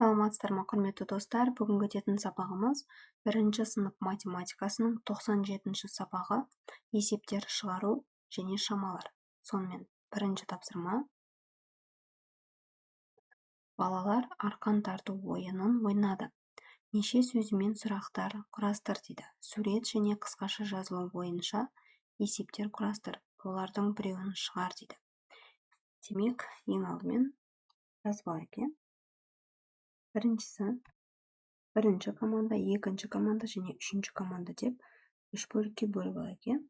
Саламатсыздар ма, құрметті достар! Бүгінгі өтетін сабағымыз бірінші сынып математикасының 97-ші сабағы, есептер шығару және шамалар. Сонымен, бірінші тапсырма. Балалар арқан тарту ойынын ойнады. Неше сөзімен сұрақтар құрастыр дейді. Сурет және қысқаша жазылу бойынша есептер құрастыр. Олардың біреуін шығар дейді. Демек, ең алдымен жазып алайық, иә? Біріншісі, бірінші команда, екінші команда және үшінші команда деп үш бөлікке бөліп алайық, иә?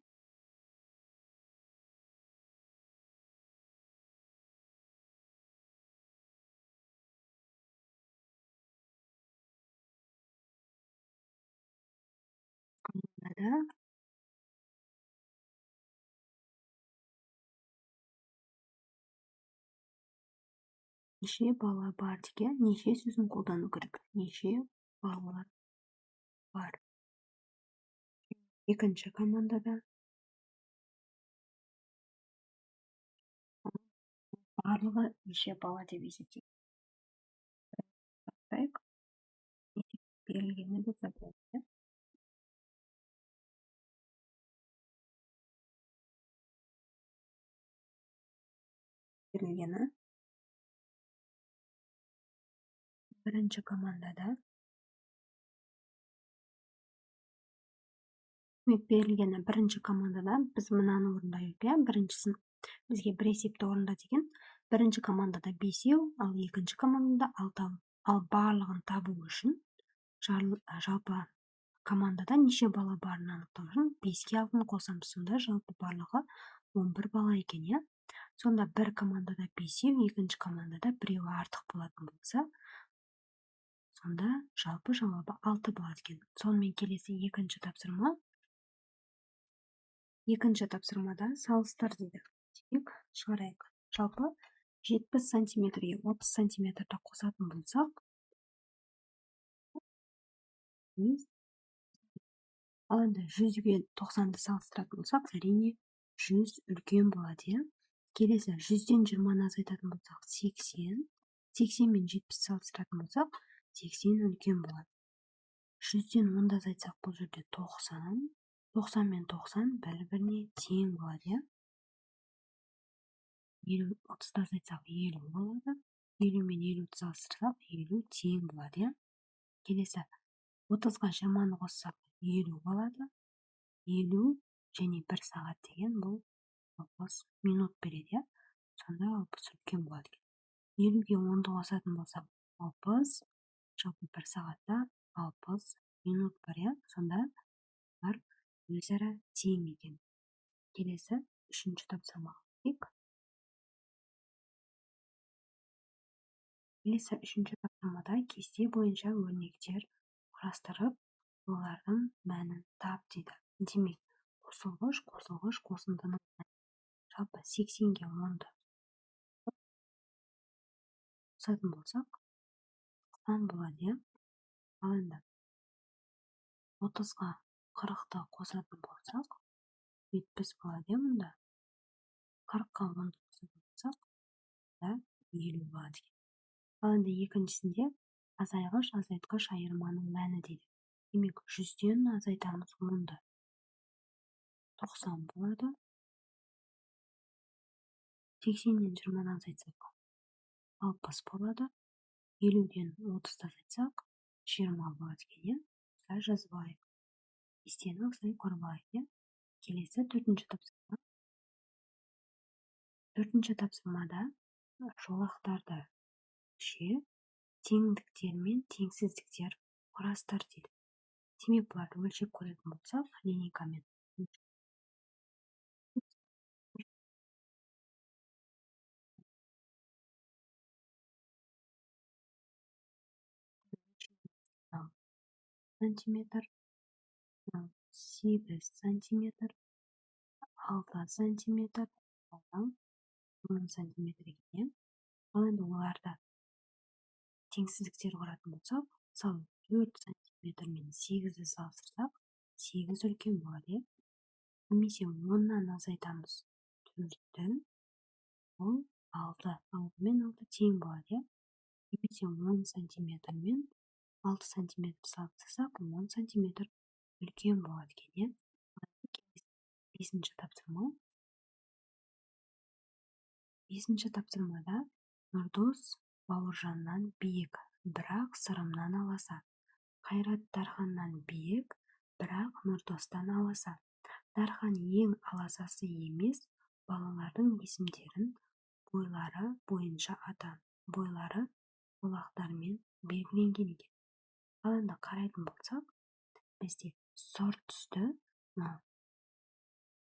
Командада неше бала бар деген, неше сөзін қолдану керек? Неше бала бар? Екінші командада барлығы неше бала деп есептейік. Берілгені деп жазайық. Берілгені бірінші командада берілгені бірінші командада біз мынаны орындайық, иә? Біріншісін бізге бір есепті орында деген. Бірінші командада 5, ал екінші командада 6. Ал барлығын табу үшін жалпы командада неше бала барын анықтау үшін 5-ке 6-ны қосамыз. Сонда жалпы барлығы 11 бала екен, иә? Сонда бір командада 5, екінші командада біреуі артық болатын болса, сонда жалпы жауабы 6 болады екен. Сонымен келесі екінші тапсырма. Екінші тапсырмада салыстыр дейді. Демек, шығарайық. Жалпы 70 сантиметрге 30 сантиметрді қосатын болсақ, ал енді 100-ге 90-ды салыстыратын болсақ, әрине 100 үлкен болады, иә? Келесі 100-ден 20-ны азайтатын болсақ, 80. 80 мен 70 салыстыратын болсақ, 80 үлкен болады. 100-ден 10-ды азайтсақ, бұл жерде 90. 90 мен 90 бір-біріне тең болады, иә? 30-ды азайтсақ, 50 болады. 50 мен 50-ді салыстырсақ, 50 тең болады, иә? Келесі 30-ға 20-ны қоссақ, 50 болады. 50 және 1 сағат деген бұл 60 минут береді, иә? Сонда 60 үлкен болады екен. 50-ге 10-ды қосатын болсақ, 60, жалпы 1 сағатта 60 минут бар, иә? Сонда олар өзара тең екен. Келесі үшінші тапсырмаға өтейік. Келесі үшінші тапсырмада кесте бойынша өрнектер құрастырып, олардың мәнін тап дейді. Демек, қосылғыш, қосылғыш, қосындының мәні. Жалпы 80-ге 10-ды қосатын болсақ, 90 болады, иә? Ал енді 30-ға 40-ты қосатын болсақ, 70 болады, иә, мұнда. 40-қа 10-ды қосатын болсақ, да, 50 болады екен. Ал енді екіншісінде азайғыш, азайтқыш айырманың мәні дейді. Демек, 100-ден азайтамыз 10-ды. 90 болады. 80-нен 20-ны азайтсақ, 60 болады. 50-ден 30-ды азайтсақ, 20 болады екен, иә? Осылай жазып алайық. Кестені осылай құрып алайық, иә? Келесі төртінші тапсырма. Төртінші тапсырмада жолақтарды өлше, теңдіктер мен теңсіздіктер құрастыр дейді. Демек, бұларды өлшеп көретін болсақ, линейкамен сантиметр, 8 сантиметр, 6 сантиметр, 10 сантиметр екен. Ал енді оларда теңсіздіктер құратын болсақ, мысалы 4 сантиметр мен 8-ді салыстырсақ, 8 үлкен болады, иә? Немесе 10-нан азайтамыз 4-ті, ол 6, 6 мен 6 тең болады, иә? Немесе 10 сантиметр мен 6 сантиметр салыстырсақ, 10 сантиметр үлкен болады екен, иә. Бесінші тапсырма. Бесінші тапсырмада Нұрдос Бауыржаннан биік, бірақ Сырымнан аласа. Қайрат Дарханнан биік, бірақ Нұрдостан аласа. Дархан ең аласасы емес, балалардың есімдерін бойлары бойынша ата. Бойлары жолақтармен белгіленген екен. Ал енді қарайтын болсақ, бізде сұр түсті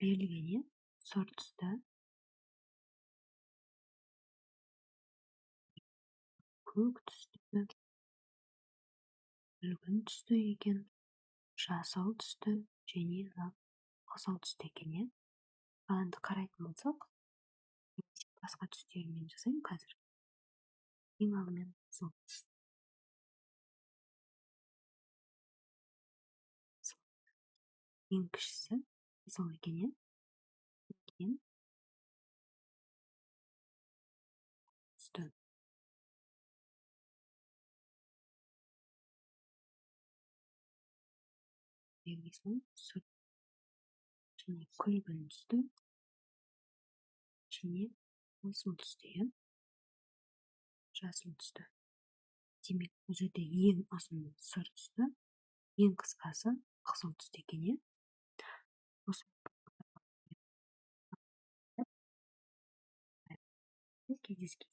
берілген, сұр түсті, көк түсті, күлгін түсті екен, жасыл түсті және қызыл түсті екен, иә. Ал енді қарайтын болсақ, басқа түстермен жасаймын қазір. Ең алдымен қызыл. Ең кішісі қызыл екен, иә. Кейін түсті. Белгісін сұр және күлгін түсті және жасыл түсті, иә. Жасыл түсті. Демек, бұл жерде ең ұзыны сұр түсті, ең қысқасы қызыл түсті екен, иә. Кездескен.